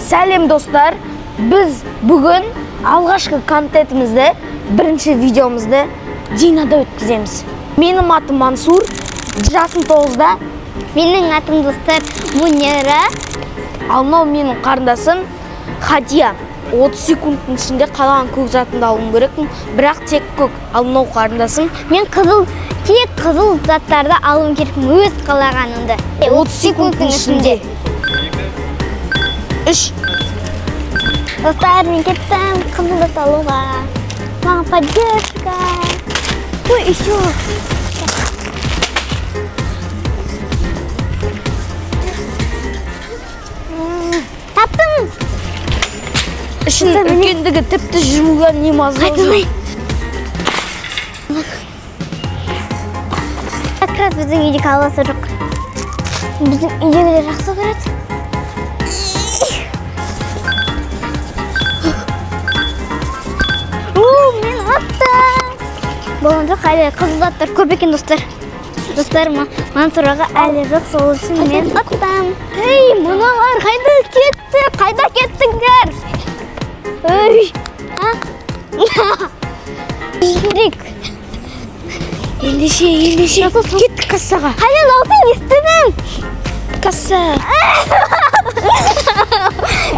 Сәлем, достар! Біз бүгін алғашқы контентімізді, бірінші видеомызды Динада өткіземіз. Менің атым Мансур, жасым 9-да. Менің атым, достар, Мунира. Ал мынау менің қарындасым Хадия. 30 секундтың ішінде қалаған көк затымды алуым керекпін, бірақ тек көк. Ал мынау қарындасым Мен қызыл, тек қызыл заттарды алуым керекпін, өз қалағанымды. 30 секундтың ішінде. Үш. Достар, мен кеттім қызыл зат алуға. Маған поддержка. Ой, еще. Таптым. Ішінің үлкендігі тіпті жүруге не маза. Қайталай. Как раз біздің үйде колбаса жоқ. Біздің үйдегілер жақсы көреді. У, мен ұттым. Болған жоқ, әлі қызыл заттар көп екен, достар. Достар, Мансұр аға әлі жоқ, сол үшін мен ұттым. Ей, мыналар қайда кетті? Қайда кеттіңдер? Ей, а? Керек. Ендеше, ендеше, кеттік кассаға. Қайдан алдың, естідім. Касса.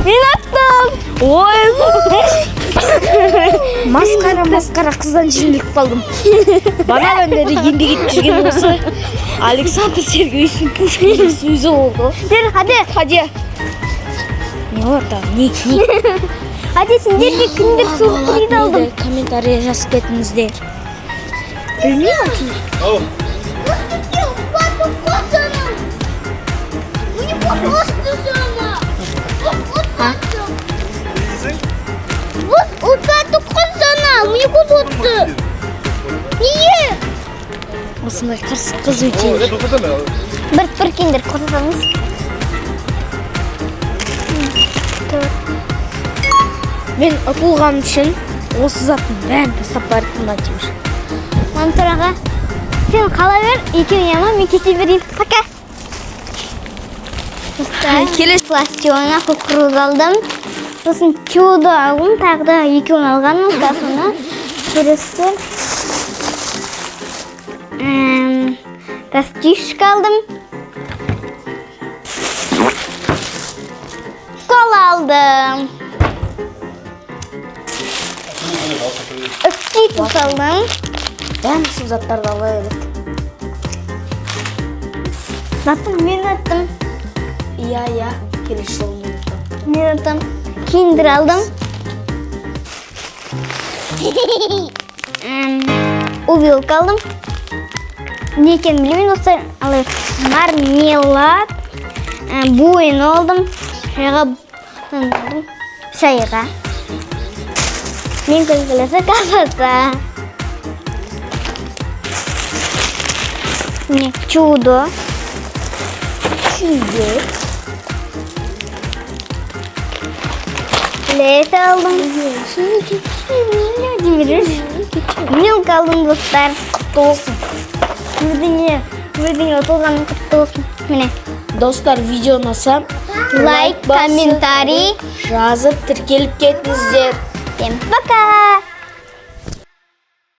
Мен ұттым. Ой, масқара, масқара, қыздан жеңіліп қалдым. Бағанадан бері еңбек етіп жүрген осы Александр Сергеевичтің Пушкиннің сөзі болды. Бер, hadi. Хадия. Не бар тағы? Не, не? Hadi, сендерге киндер сюрприз алдым. Комментарий жазып кетіңіздер. Білмеймін. Ау. Десең? Вот Міне көз. Неге? Осындай қырсық қыз өте. О, это тоқтатама. Бір киндер қосасаңыз. Мен ұтылған үшін осы заттың бәрін тастап бардым әйтеуір. Мансұр аға, сен қала бер, екеуің ама мен кете берейін. Пока. Достар, Келесі. Пластилина, кукуруз алдым. Сосын чудо алдым, тағы да екеуін алғанмын, соны. Келесі. Растишка алдым. Кола алдым. Скитлс алдым. Бәрін сол заттарды ала береді. Заттың мен аттым. Иә, келесі жолы мен ұтамын. Мен аттым. Киндер алдым. Увелка алдым. Не екенін білмеймін, достар. Алайық. Мармелад. Буэн алдым. Шайға алдым. Шайға. Мен келесі колбаса. Не, чудо. Чудо. Лейс алдым. Милка алдым, достар. Құтты болсын. Өзіңе ұтылғаның құтты болсын. Міне. Достар, видео ұнаса, Лайк, басып, комментарий. жазып, тіркеліп кетіңіздер. Всем пока!